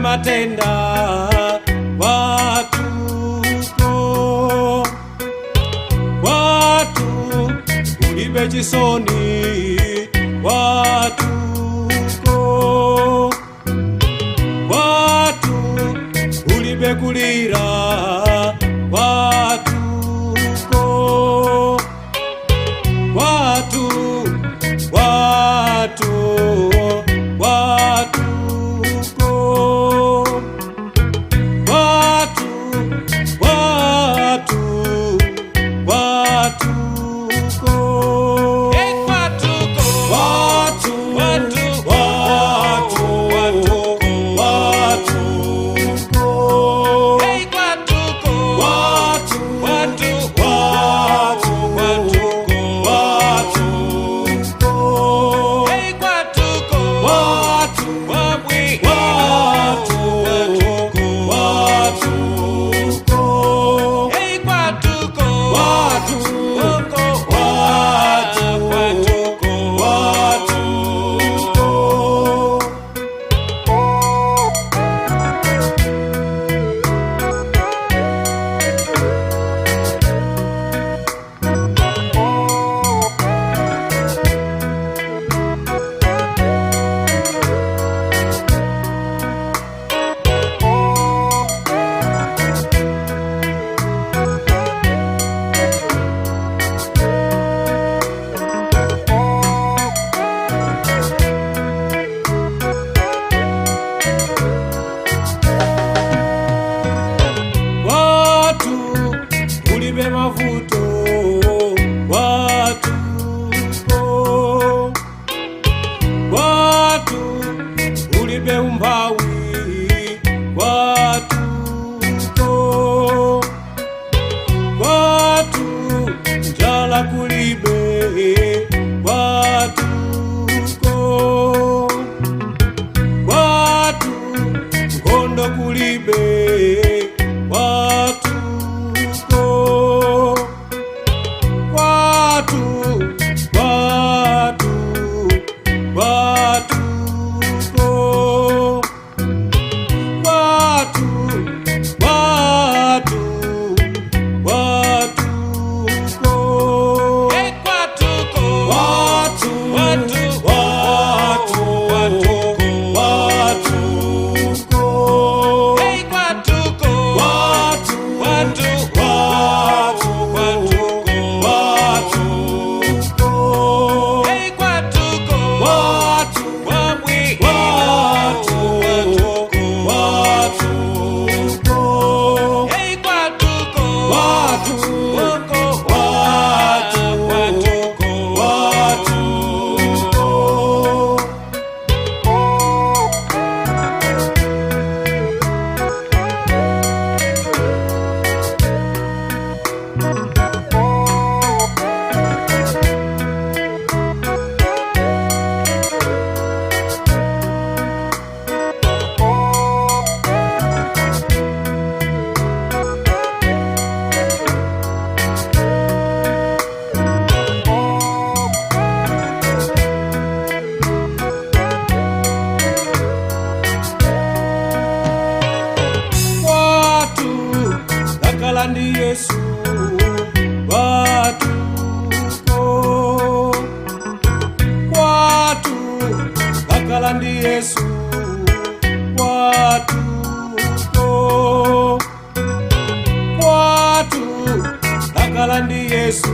Matenda kwatuko, kwatu kulibe chisoni kwatuko, kwatu kulibe kulira kwatuko, kwatu, kwatu, kwatuko, kwatu, kwatu, kwatuko. Hey, kwatuko. Kwatu, Kwatu. kwatu, kwatuko. Hey, kwatuko. Kwatu, Kwatu. kwatu, Kwatuko. kwatuko. Hey, kwatuko. Kwatu, Kwabwi. kwatu, Kwatuko. kwatuko. Hey, kwatuko. Kwatu, Koko. kwatu, Kwatuko. kwatuko. Kwatu kulibe mavuto kwatuko, kwatu kulibe umphawi kwatuko, kwatu njala kulibe kwatuko, kwatu nkhondo kulibe kwatuko, kwatu, kwatu, kwatuko, kwatu, kwatu, kwatuko. Hey, kwatuko. Kwatu, Kwatu. kwatu, kwatuko. Hey, kwatuko. Kwatu, Kwatu. kwatu, Kwatuko. kwatuko. Hey, kwatuko. Kwatu, Kwabwi. kwatu, Kwatuko. kwatuko. Hey, kwatuko. Kwatu, Koko. kwatu, Kwatuko. kwatuko. Kwatu ndakhala ndi Yesu kwatuko, kwatu ndakhala ndi Yesu kwatuko, kwatu ndakhala ndi Yesu.